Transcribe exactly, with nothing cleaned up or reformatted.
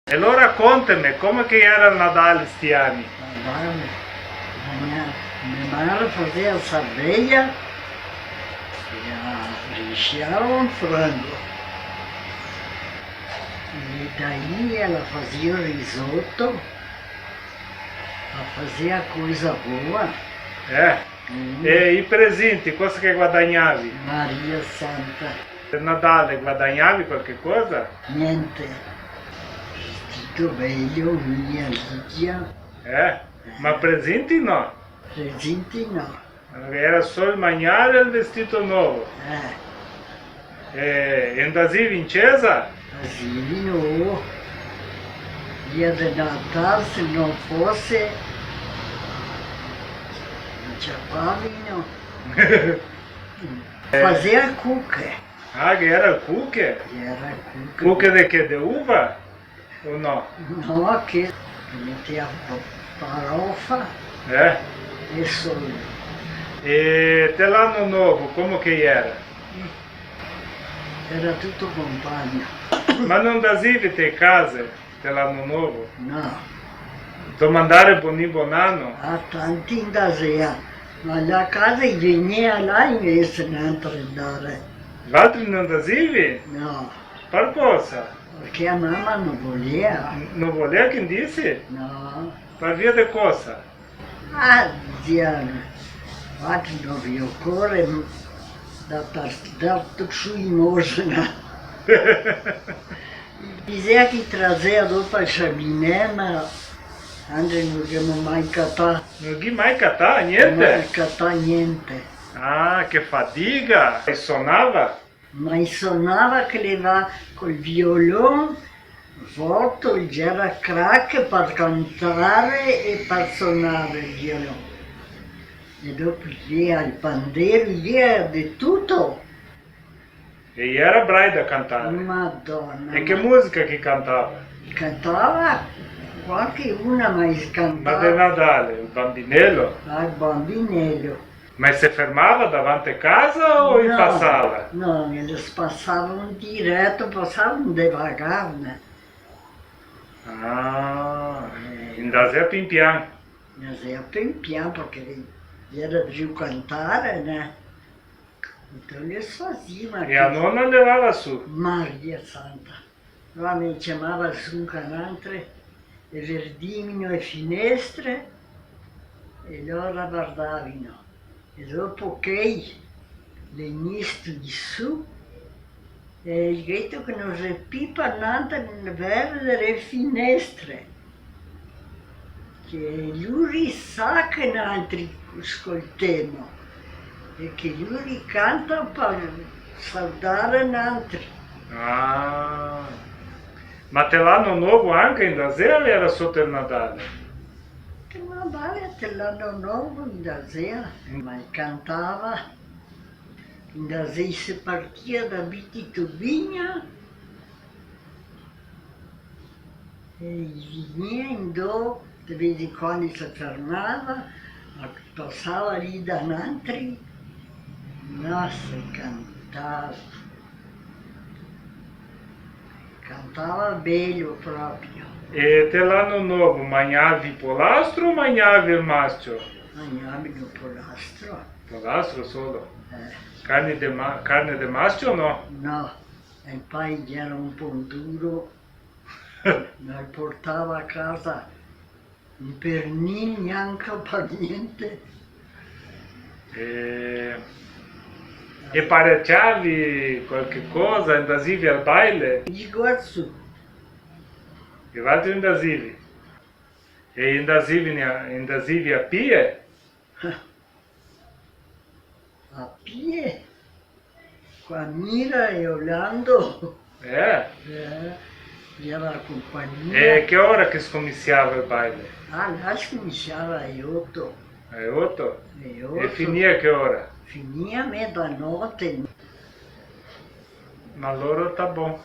E alora conteme, come che iera el Nadale sti ani? Nadale, me, me mare fasea sardeia, e a, risciava un frango. E daí ela fazia o risoto, a fazea coisa boa. Eh? Mm. E i presenti, cosa che guadagnavi? Maria Santa. Per Nadale guadagnavi qualche cosa? Gnente. Vestito bello, mia Lidia. Eh? Ma presenti no? Presenti no. Iera solo el magnare e el vestito novo. Eh. E, e ndasivi in cesa? Ndasivi, no. Dia de Natal, se no fose, no ciapavi, no. Eh. Fasea cuche. Ah, che iera el cuche? Iera el cuche. Cuche de che? De uva? O no? No, che, che metea fa-, farofa. Eh? E solo. E te l'ano novo, come che iera? Iera tuto compagno. Ma no ndasivi te case te l'ano novo? No. Domandare boni bon ano? Ah, tanti ndasea. Ma la casa i vegnea là invese, noantri ndare. Valtri no ndasivi? No. Par cosa? Parché a mama no volea. N-, no volea che ndisi? No. Par via de cosa? Ah, dizea, va che no ve ocore, da par-, da su limosina. Dizea che i trasea dopo al chaminè, ma andre no ghemo mai catà. No ghi mai catà gnente? Mai catà gnente. Ah, che fadiga! E sonava? Ma i sonava che leva col violon, forte, el gera crac par cantare e par sonare el violon. E dopo i ghe ga el pandero, i ghe ga de tuto. E i gera brai da cantare. Madona, ma... E che musica che i cantava? Cantava qualche una, ma i cantava... Ma de Nadale, el Bambinelo? Ah, el Bambinelo. Ma i se fermava davanti casa o i pasava? No, no, eles pasavan direto, pasavan devagar, né? Ah, eh, ndasea pian pian. Ndasea pian pian, parché gera drio cantare, né? Então eles fazian. E a nona levava su? Maria Santa. Alora me ciamava su anca nantre, e verdìvino e finestre, e lora vardàvino. E dopo che i vegnesti su, e el gheto che no xe pi par nantre verdere e finestre. Che luri sa che nantri scoltemo e che luri canta par saldare nantri. Ah. Ma te l'ano novo anca i ndasea o iera soto el Nadale? Te Nadale, te l'ano novo i ndasea, ma i cantava, i ndasea, i se partia da Bitito Vigna, e i vegnea in do, de vez in quando i se fermava, ma pasava lì da nantri, là se cantava. Cantava belo proprio. E te l'ano novo magnavi polastro o magnavi el mascio? Magnavi el polastro. Polastro solo? Eh. Carne de ma-, carne de mascio no? No, el pai gera un po' duro. Me portava a casa un pernil gnanca par gnente. E, e pareciavi qualche cosa, ndasivi al baile? Digo su. E valtri ndasivi? E ndasivi a, ndasivi a pie? A pie, co a Mira e Orlando. Eh? Eh, gera la compagnia. E che ora che scominsiava el baile? Ah, là scominsiava ae oto. Ae oto? Ae oto. E finia che ora? Finia mezanote. Ma alora tá bon.